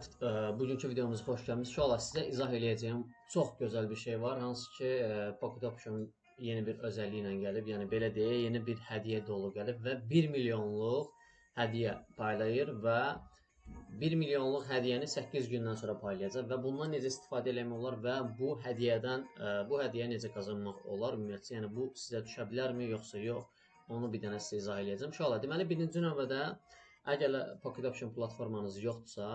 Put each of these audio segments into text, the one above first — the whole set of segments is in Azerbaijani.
Cəmaət, bugünkü videomuza xoş gəlmisiniz. İnşallah sizə izah eləyəcəyim çox gözəl bir şey var. Hansı ki, Pocket Option yeni bir özəlliyi ilə gəlib. Yəni belə deyək, yeni bir hədiyyə dolu gəlib və 1 milyonluq hədiyyə paylayır və 1 milyonluq hədiyyəni 8 gündən sonra paylayacaq və bundan necə istifadə eləmək olar və bu hədiyyədən, bu hədiyyə necə qazanmaq olar ümumiyyətcə, yəni bu sizə düşə bilərmi yoxsa yox, onu bir dənə sizə izah eləyəcəm. İnşallah, deməli birinci növbədə əgər Pocket Option platformanız yoxdursa,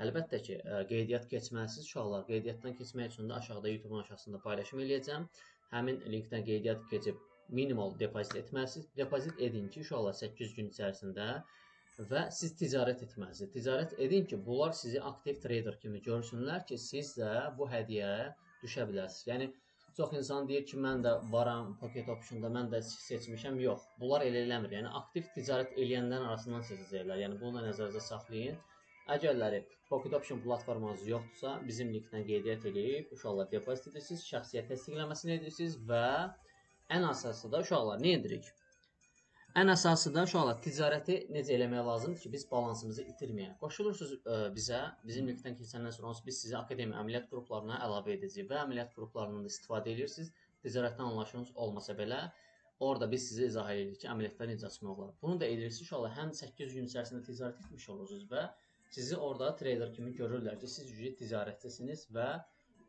əlbəttə ki, qeydiyyat keçməlisiniz. Uşaqlar, qeydiyyatdan keçmək üçün də aşağıda YouTube-un aşağısında paylaşım eləyəcəm. Həmin linkdən qeydiyyat keçib minimal depozit etməlisiniz. Depozit edin ki, uşaqlar 8 gün içərisində və siz ticarət etməlisiniz. Ticarət edin ki, bunlar sizi aktiv trader kimi görsünlər ki, siz də bu hədiyyəyə düşə bilərsiniz. Yəni, çox insan deyir ki, mən də varam Pocket Option'da, mən də seçmişəm. Yox, bunlar elə eləmir. Yəni, aktiv ticarət eləyənlərin arasından seçəcəklər. Yəni, bunu da nəzərinizdə saxlayın. Əgərləri Pocket Option platformanız yoxdursa, bizim linkdən qeydiyyat eləyib, uşaqlar depozit edirsiniz, şəxsiyyət təsdiqləməsini edirsiniz və ən əsası da uşaqlar nə edirik? Ən əsası da uşaqlar ticarəti necə eləmək lazımdır ki, biz balansımızı itirməyək. Qoşulursunuz bizə, bizim linkdən keçəndən sonra biz sizi akademiya əməliyyat qruplarına əlavə edəcəyik və əməliyyat qruplarından da istifadə edirsiniz. Ticarətdən anlaşınız olmasa belə, orada biz sizə izah edirik ki, əməliyyatları necə açmaq olar. Bunu da edirsiniz uşaqlar, həm 8 gün içərisində ticarət etmiş olursunuz və sizi orada trader kimi görürlər ki, siz güclü ticarətçisiniz və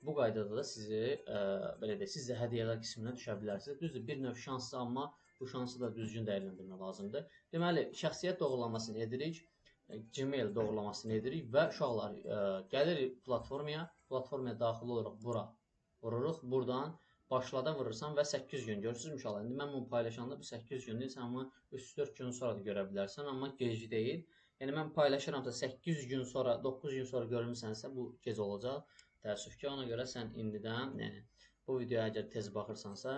bu qaydada da sizi, belə deyək, siz də hədiyyələr qisminə düşə bilərsiniz. Düzdür, bir növ şanslı, amma bu şansı da düzgün dəyərləndirmək lazımdır. Deməli, şəxsiyyət doğrulamasını edirik, Gmail doğrulamasını edirik və uşaqlar gəlirik platformaya, platformaya daxil oluruq, bura vururuq, buradan başlada vurursan və 8 gün görürsünüz uşaqlar. İndi mən bunu paylaşanda bu 8 gün deyil, sən bunu 3-4 gün sonra da görə bilərsən, amma gec deyil. Yəni, mən paylaşıramsa 8 gün sonra, 9 gün sonra görmüsənsə bu gec olacaq. Təəssüf ki, ona görə sən indidən, yəni bu videoya əgər tez baxırsansa,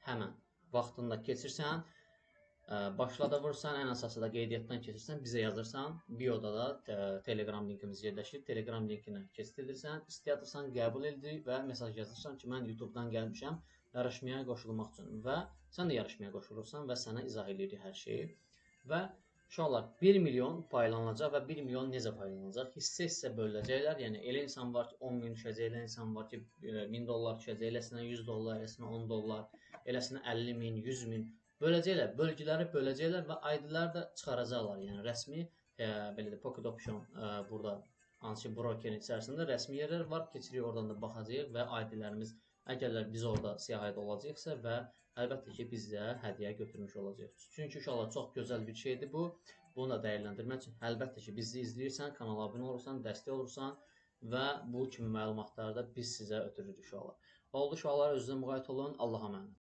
həmən vaxtında keçirsən, başlada vursan, ən əsası da qeydiyyatdan keçirsən, bizə yazırsan, bioda da Telegram linkimiz yerləşir, Telegram linkinə keçid edirsən, istəyatırsan, qəbul edirik və mesaj yazırsan ki, mən YouTube-dan gəlmişəm yarışmaya qoşulmaq üçün və sən də yarışmaya qoşulursan və sənə izah edirik hər şeyi və uşaqlar 1 milyon paylanılacaq və 1 milyon necə paylanılacaq? Hissə-hissə bölünəcəklər. Yəni elə insan var ki, 10 min düşəcək, elə insan var ki, 1000 dollar düşəcək, eləsinə 100 dollar, eləsinə 10 dollar, eləsinə 50 min, 100 min böləcəklər. Bölgüləri böləcəklər və ID-lər də çıxaracaqlar. Yəni rəsmi, belə də Pocket Option burada hansı ki brokerin içərisində rəsmi yerlər var. Keçirik, oradan da baxacağıq və ID-lərimiz əgərlər biz orada siyahıda olacaqsa və əlbəttə ki, biz də hədiyyə götürmüş olacağıq. Çünki uşaqlar çox gözəl bir şeydir bu. Bunu da dəyərləndirmək üçün əlbəttə ki, bizi izləyirsən, kanala abunə olursan, dəstək olursan və bu kimi məlumatları da biz sizə ötürürük uşaqlar. Oldu uşaqlar, özünüzə müğayət olun. Allaha əmanət.